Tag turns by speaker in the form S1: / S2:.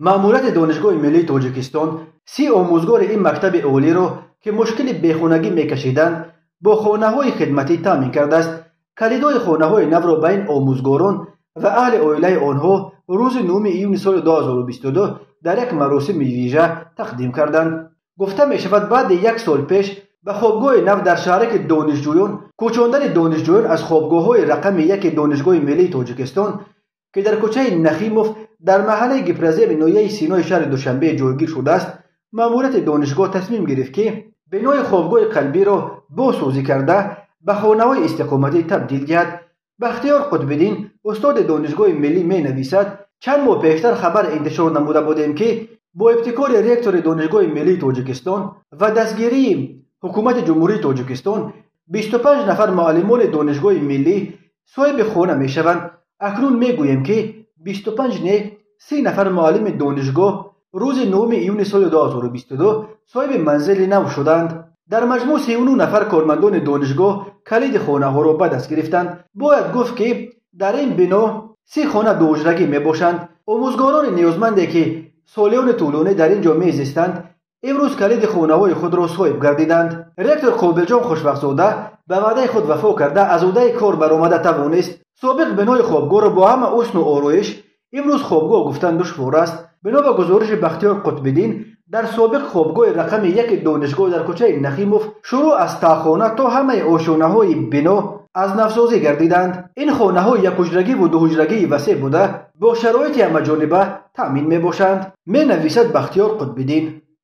S1: Маъмурияти Донишгоҳи миллии Тоҷикистон 30 омӯзгори ин мактаби олиро, ки мушкили бехонагӣ мекашиданд, бо хонаҳои хидматӣ таъмин кардааст. Калидҳои хонаҳои навро ба ин омӯзгорон ва аҳли оилаи онҳо рӯзи 9 июни соли 2022 дар як маросими вижа тақдим карданд. Гуфта мешавад, баъди як сол пеш ба хобгоҳи нав дар шаҳраки донишҷӯён кӯчондани донишҷӯён аз хобгоҳҳои рақами яки Донишгоҳи миллии Тоҷикистон, ки дар кӯчаи Нахимов дар маҳаллаи Гипроземи ноҳияи Синои шаҳри Душанбе ҷойгир шудааст, маъмурияти донишгоҳ тасмим гирифт, ки бинои хобгоҳи қалбиро бозсозӣ карда ба хонаҳои истиқоматӣ табдил диҳад. Бахтиёр Қутбиддин, устоди Донишгоҳи миллӣ, менависад: чанд моҳ пештар хабар интишор намуда будем, ки бо ибтикори ректори Донишгоҳи миллии Тоҷикистон ва дастгирии Ҳукумати Ҷумҳурии Тоҷикистон 25 нафар муаллимони Донишгоҳи миллӣ соҳиби хона мешаванд. Акнун мегӯем, ки 25 не, 30 нафар муаллими донишгоҳ рӯзи 9 июни соли 2022 соҳиби манзили нав шуданд. Дар маҷмӯъ 39 нафар кормандони донишгоҳ калиди хонаҳоро ба даст гирифтанд. Бояд гуфт, ки дар ин бино 30 хона дуҳуҷрагӣ мебошанд. Омӯзгорони ниёзманде, ки солиёни тӯлонӣ дар ин ҷо мезистанд, имрӯз калиди хонаҳои худро соҳиб гардиданд. Ректор Қобилҷон Хушбахтзода ба ваъдаи худ вафо карда, аз ӯҳдаи кор баромада тавонист. Собиқ бинои хобгоҳро бо ҳама ҳусну ороиш имрӯз хобгоҳ гуфтан душвор аст. Бино ба гузориши Бахтиёр Қутбиддин, дар собиқ хобгоҳи рақами яки донишгоҳ дар кӯчаи Нахимов шурӯъ аз таҳхона то ҳамаи ошёнаҳои бино аз навсозӣ гардиданд. Ин хонаҳо якҳуҷрагиву дуҳуҷрагии васеъ буда, бо шароити ҳамаҷониба таъмин мебошанд, менависад Бахтиёр Қутбиддин.